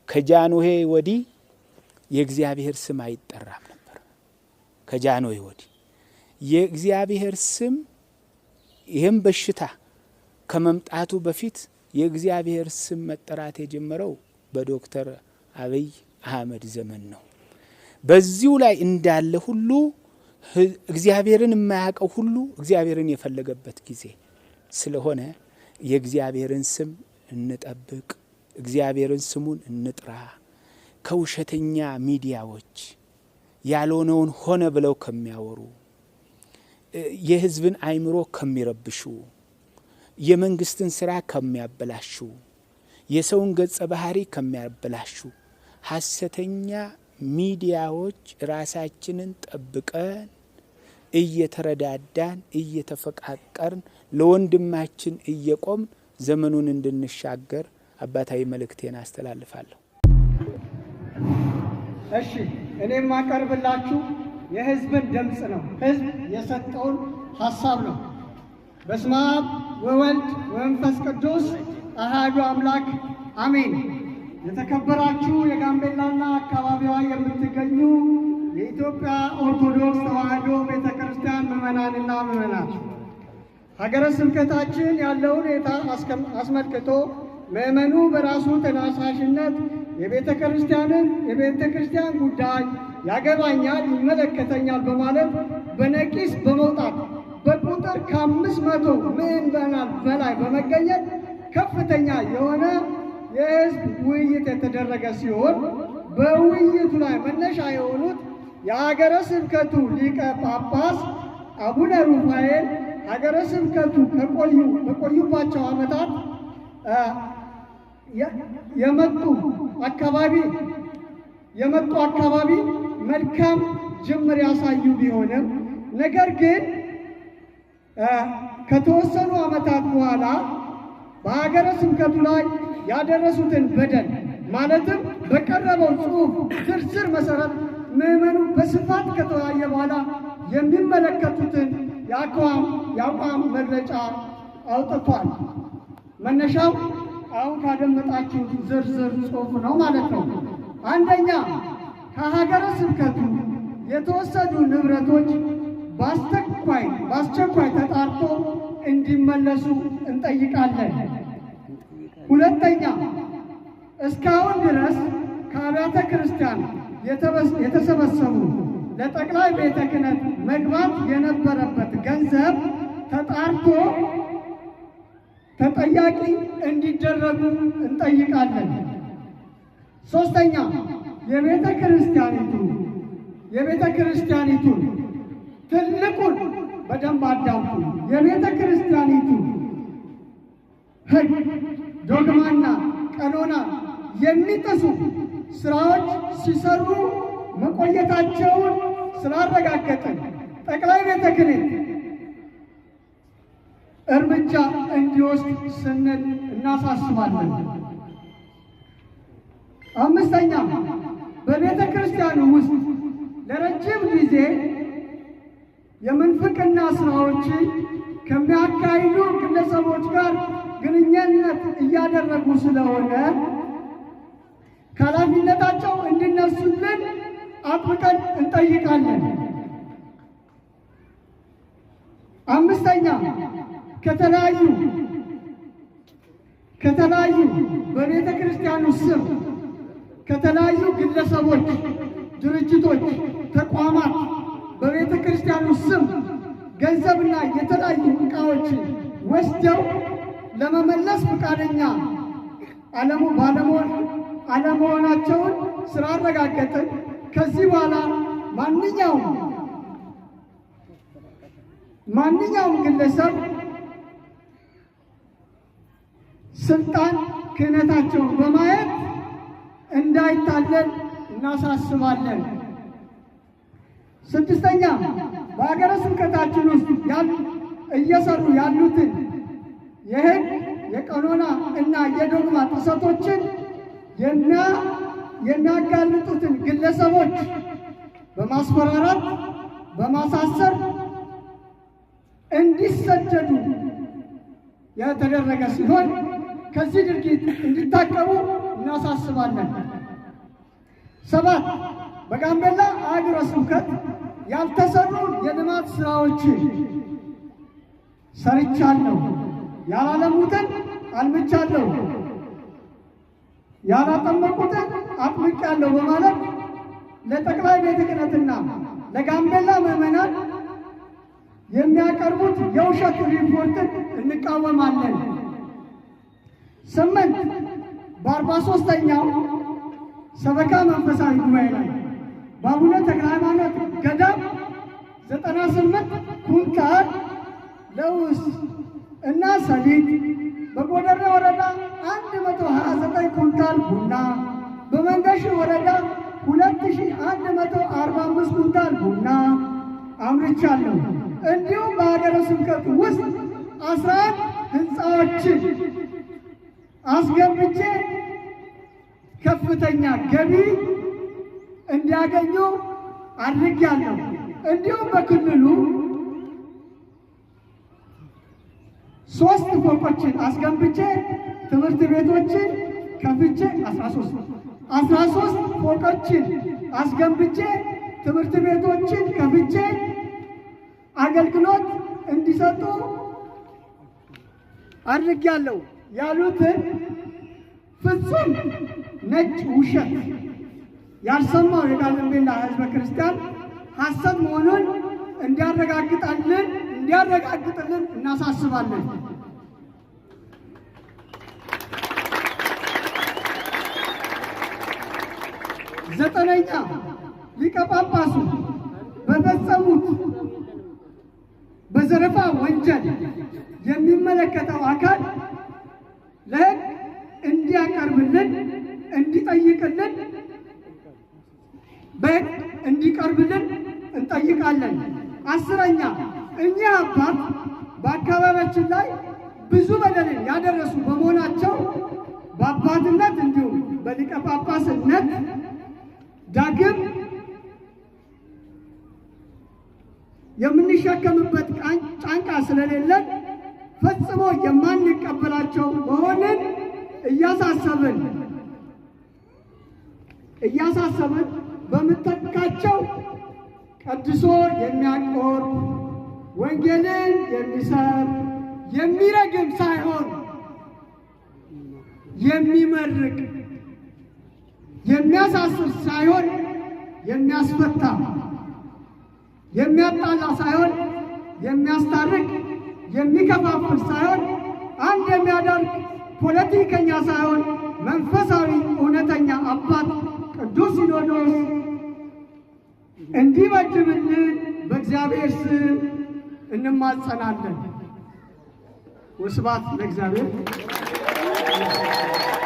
ከጃንሆይ ወዲህ የእግዚአብሔር ስም አይጠራም ነበር። ከጃንሆይ ወዲህ የእግዚአብሔር ስም፣ ይህም በሽታ ከመምጣቱ በፊት የእግዚአብሔር ስም መጠራት የጀመረው በዶክተር አብይ አህመድ ዘመን ነው። በዚሁ ላይ እንዳለ ሁሉ እግዚአብሔርን የማያውቀው ሁሉ እግዚአብሔርን የፈለገበት ጊዜ ስለሆነ የእግዚአብሔርን ስም እንጠብቅ፣ እግዚአብሔርን ስሙን እንጥራ። ከውሸተኛ ሚዲያዎች፣ ያልሆነውን ሆነ ብለው ከሚያወሩ፣ የሕዝብን አእምሮ ከሚረብሹ፣ የመንግስትን ስራ ከሚያበላሹ፣ የሰውን ገጸ ባህሪ ከሚያበላሹ ሀሰተኛ ሚዲያዎች ራሳችንን ጠብቀን፣ እየተረዳዳን፣ እየተፈቃቀርን፣ ለወንድማችን እየቆምን ዘመኑን እንድንሻገር አባታዊ መልእክቴን አስተላልፋለሁ። እሺ፣ እኔ የማቀርብላችሁ የህዝብን ድምፅ ነው። ህዝብ የሰጠውን ሐሳብ ነው። በስመ አብ ወወልድ ወመንፈስ ቅዱስ አሃዱ አምላክ አሜን። የተከበራችሁ የጋምቤላና አካባቢዋ የምትገኙ የኢትዮጵያ ኦርቶዶክስ ተዋሕዶ ቤተ ክርስቲያን ምዕመናንና ምዕመናት፣ ሀገረ ስብከታችን ያለውን ሁኔታ አስመልክቶ ምዕመኑ በራሱ ተነሳሽነት የቤተ ክርስቲያን ጉዳይ ያገባኛል፣ ይመለከተኛል በማለት በነቂስ በመውጣት በቁጥር ከ500 ምዕመናን በላይ በመገኘት ከፍተኛ የሆነ የህዝብ ውይይት የተደረገ ሲሆን፣ በውይይቱ ላይ መነሻ የሆኑት የሀገረ ስብከቱ ሊቀ ጳጳስ አቡነ ሩፋኤል ሀገረ ስብከቱ በቆዩባቸው ዓመታት የመጡ አካባቢ መልካም ጅምር ያሳዩ ቢሆንም፣ ነገር ግን ከተወሰኑ ዓመታት በኋላ በሀገረ ስብከቱ ላይ ያደረሱትን በደል፣ ማለትም በቀረበው ጽሑፍ ዝርዝር መሰረት ምዕመኑ በስፋት ከተወያየ በኋላ የሚመለከቱትን የአቋም መግለጫ አውጥቷል። መነሻው አሁን ካደመጣችሁት ዝርዝር ጽሑፍ ነው ማለት ነው። አንደኛ፣ ከሀገረ ስብከቱ የተወሰዱ ንብረቶች በአስቸኳይ ተጣርቶ እንዲመለሱ እንጠይቃለን። ሁለተኛ፣ እስካሁን ድረስ ከአብያተ ክርስቲያን የተሰበሰቡ ለጠቅላይ ቤተ ክህነት መግባት የነበረበት ገንዘብ ተጣርቶ ተጠያቂ እንዲደረጉ እንጠይቃለን። ሶስተኛ፣ የቤተ ክርስቲያኒቱን ትልቁን፣ በደንብ አዳምጡ። የቤተ ክርስቲያኒቱ ሕግ፣ ዶግማና ቀኖና የሚጥሱ ስራዎች ሲሰሩ መቆየታቸውን ስላረጋገጥን ጠቅላይ ቤተ ክህነት እርምጃ እንዲወስድ ስንል እናሳስባለን። አምስተኛ፣ በቤተ ክርስቲያኑ ውስጥ ለረጅም ጊዜ የምንፍቅና ስራዎችን ከሚያካሂዱ ግለሰቦች ጋር ግንኙነት እያደረጉ ስለሆነ ከኃላፊነታቸው እንዲነሱልን አጥብቀን እንጠይቃለን። አምስተኛ፣ ከተለያዩ በቤተ ክርስቲያኑ ስም ከተለያዩ ግለሰቦች፣ ድርጅቶች፣ ተቋማት በቤተ ክርስቲያኑ ስም ገንዘብና የተለያዩ ዕቃዎችን ወስደው ለመመለስ ፈቃደኛ አለመሆናቸውን ስላረጋገጥን ከዚህ በኋላ ማንኛውም ግለሰብ ስልጣን ክህነታቸውን በማየት እንዳይታለል እናሳስባለን። ስድስተኛ፣ በሀገረ ስብከታችን ውስጥ እየሰሩ ያሉትን የሕግ፣ የቀኖና እና የዶግማ ጥሰቶችን የሚያጋልጡትን ግለሰቦች በማስፈራራት፣ በማሳሰር እንዲሰደዱ የተደረገ ሲሆን ከዚህ ድርጊት እንዲታቀቡ እናሳስባለን። 7 በጋምቤላ ሀገረ ስብከት ያልተሰሩ የልማት ስራዎችን ሰርቻለሁ፣ ያላለሙትን አልምቻለሁ፣ ያላጠመቁትን አጥምቄያለሁ በማለት ለጠቅላይ ቤተ ክህነትና ለጋምቤላ ምዕመናን የሚያቀርቡት የውሸት ሪፖርትን እንቃወማለን። 8 በ43ኛው ሰበካ መንፈሳዊ ጉባኤ ላይ በአቡነ ተክለ ሃይማኖት ገዳም 98 ኩንታል ለውዝ እና ሰሊጥ፣ በጎደሬ ወረዳ 129 ኩንታል ቡና፣ በመንገሺ ወረዳ 2145 ኩንታል ቡና አምርቻለሁ። እንዲሁም በሀገረ ስብከቱ ውስጥ 11 ህንፃዎችን አስገንብቼ ከፍተኛ ገቢ እንዲያገኙ አድርጌያለሁ። እንዲሁም በክልሉ 3 ፎቆችን አስገንብቼ ትምህርት ቤቶችን ከፍቼ 13 ፎቆችን አስገንብቼ ትምህርት ቤቶችን ከፍቼ አገልግሎት እንዲሰጡ አድርጌያለሁ ያሉትን ፍጹም ነጭ ውሸት ያልሰማው የጋምቤላ ህዝበ ክርስቲያን ሐሰት መሆኑን እንዲያረጋግጥልን እናሳስባለን። 9ኛ ሊቀ ጳጳሱ በፈጸሙት በዘረፋ ወንጀል የሚመለከተው አካል ለህግ እንዲያቀርብልን እንዲጠይቅልን በህግ እንዲቀርብልን እንጠይቃለን። 10ኛ እኚህ አባት በአካባቢያችን ላይ ብዙ በደልን ያደረሱ በመሆናቸው በአባትነት እንዲሁም በሊቀ ጳጳስነት ዳግም የምንሸከምበት ጫንቃ ስለሌለን ፈጽሞ የማንቀበላቸው መሆንን እያሳሰብን በምትካቸው ቀድሶ የሚያቆርብ ወንጌልን የሚሰብክ የሚረግም ሳይሆን የሚመርቅ፣ የሚያሳስር ሳይሆን የሚያስፈታ፣ የሚያጣላ ሳይሆን የሚያስታርቅ፣ የሚከፋፍል ሳይሆን አንድ የሚያደርግ፣ ፖለቲከኛ ሳይሆን መንፈሳዊ እውነተኛ አባት ቅዱስ ሲኖዶስ እንዲመድብልን በእግዚአብሔር ስም እንማጸናለን። ወስብሐት ለእግዚአብሔር።